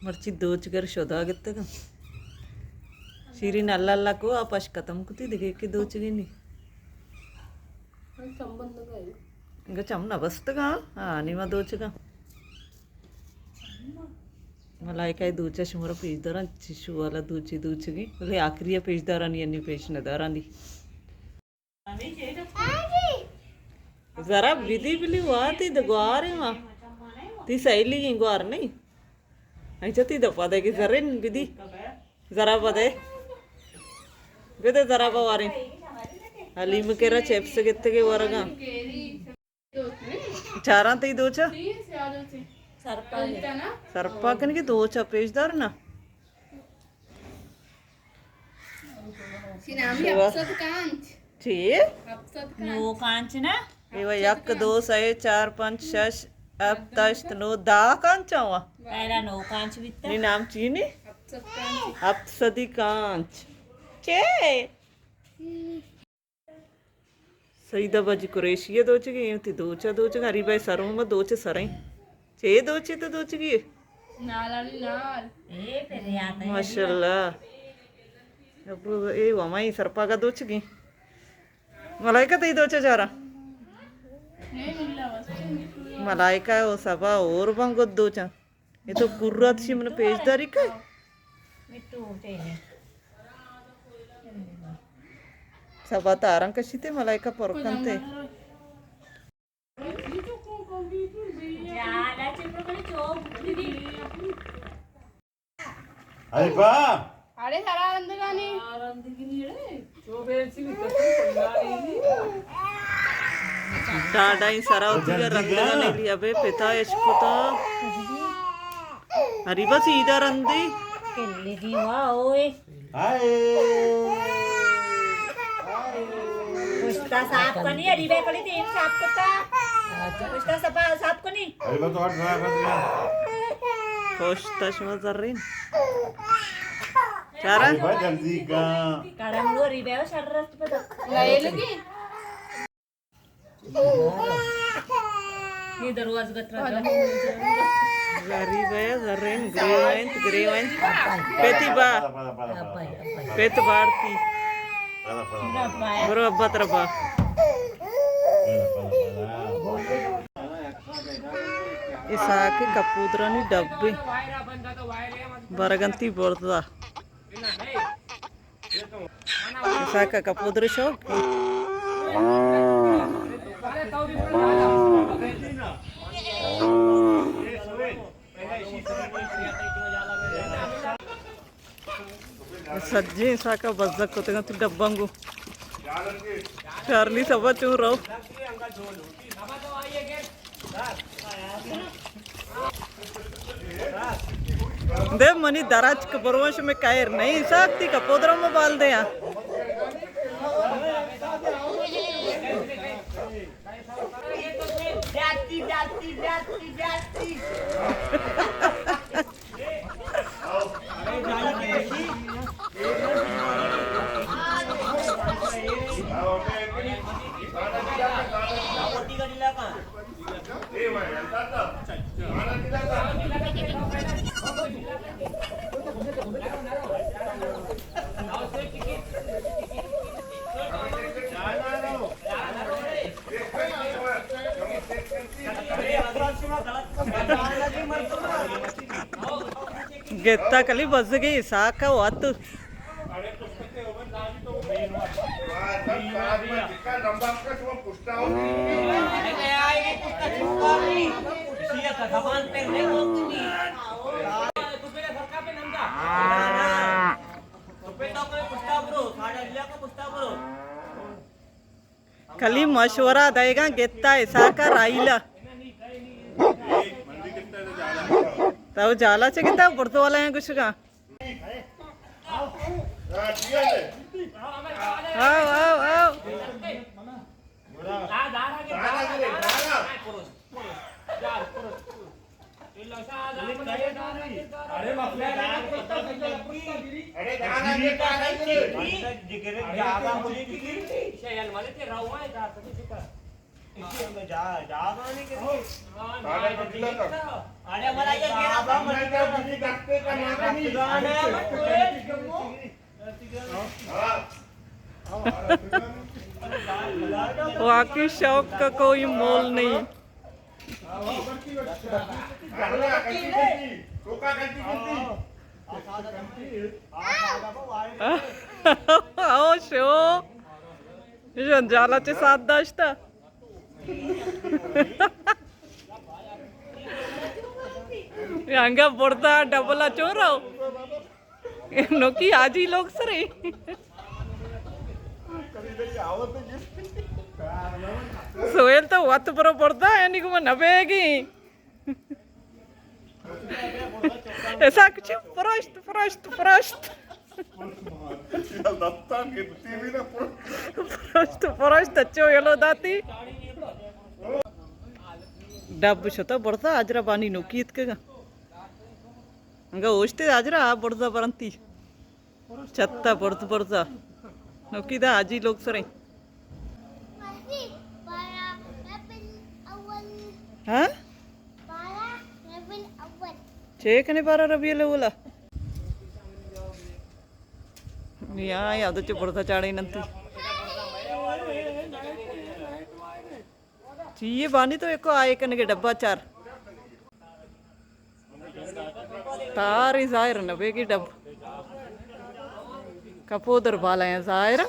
مرچی دوچگر شدا گتگاں۔ شیرین اللہ اللہ کو، آپ اش ختم کتی، دگہ کہ دوچگے نی۔ انگا چم نہ بستگاں، ہاں، نیما دوچگاں۔ ملائکہ دوچا شمارا پیش داراں، چی شوالا دوچی دوچگی، بلے آخری پیش دارانی، انی پیش نہ دارانی۔ ذرا بدی بلی واتی د گوارے ما۔ تی سہیلی گیں گوار نہیں۔ اچھا تی دپا دے کہ ذرے بدی۔ ذرا بدے۔ بدے ذرا بوارے۔ حلیم کرا چپس گتگے ورگا۔ چاراں تئی دوچا؟ سرپا کن کہ دوچا پیش دار نا۔ شی نامی شوا۔ ہپت سد کانچ۔ چی؟ ہپت سد کانچ۔ نو کانچ نا؟ ایوہ یک، دو، سئے، چار، پنچ، شش، ہپت، ہشت، نو، دہ کانچ آواں۔ پہلا نو کانچ بیتا۔ نی نام چی نی؟ ہپت سد کانچ۔ ہپت سدی کانچ۔ چے؟ سعیدہ باجی قریشی ء دوچگی، اے وتی دوچ ء دوچگ، ہریبہ ء سروم ء دوچ ء سریں۔ چے دوچے تو دوچگی ئے؟ نالانی نال۔ ماشاءاللہ۔ ابو اے ومائی سرپاگا دوچگی۔ ملائکہ تئی دوچ ء چارا۔ ملائکہ او سبا اور بنگت دوچاں۔ اے تو کرات شی من پیش داری کئے؟ سبا تاراں کشیتے ملائکہ پر کنتے۔ ارے با۔ اڑے سرا رندگانی۔ ڈاڈائیں سرا وتی ء رندگانی لیا بے پتا اشکتا۔ ہری بس ایدا رندی۔ کلی دی وا اوئے۔ ہائے۔ پشتا صاف کنی، ہری بے کلی تین صاف کتا۔ پشتا صفا صاف کنی۔ ہری بس تو ہٹ رہا ہے، بس گیا۔ پشتا شما زرین۔ چارا؟ ہری بس جلدی کا۔ کڑم گوری بے شر رست پتا۔ لائے لگی۔ نی دروازگ ء ترا۔ زری بیا، زرین گریوینت، گریوینت۔ پیتی با۔ پیت بارتی۔ برو ابا ترا با۔ اساک کپودرانی ڈبے۔ برگنتی برزا۔ اساک ء کپودر شوق۔ سجیں اساک ء بزگ کتگ انت ڈبانگو۔ چارلی سبا چون رو۔ دے منی درچک بروش میں کائر نہیں ساکتی کا پودرم بال دے۔ جاتی، جاتی، جاتی، جاتی۔ گتا کلی بزگی ساکا وات۔ کلی مشورہ دئیگاں، گتا اسحاق ءَ راہیل ءَ۔ تو جالا چہ گتا، برد والا ایں گشگاں۔ آؤ، آؤ، آؤ۔ واقعی شوق کا کوئی مول نہیں۔ او شو۔ ایشان جالا چہ ساتھ داشتہ۔ انگا بردا ڈبل ءَ چون رو۔ نوکی حاجی لوگ سرے۔ سہیل تو وت برو بردا، یعنی کہ من نہ بیگی۔ ایسا کچھ پرشت، پرشت، پرشت۔ پرشت، پرشت، اچو یلو داتی۔ ڈب شتا برزا، اجرا بانی نوکی اتکگا۔ انگا اوشتے اجرا برزا برنتی۔ چتا برز برزا۔ نوکی دا حاجی لوگ سریں۔ ہاں؟ چے کنے بارہ ربیع الاول؟ نیا یاد چ برزا چاڑے ننتی۔ چی یہ بانی تو ایک آئے کنے کے ڈبہ چار۔ تاری ظاہر نہ بیگی ڈب۔ کپودر بالا ہیں ظاہر۔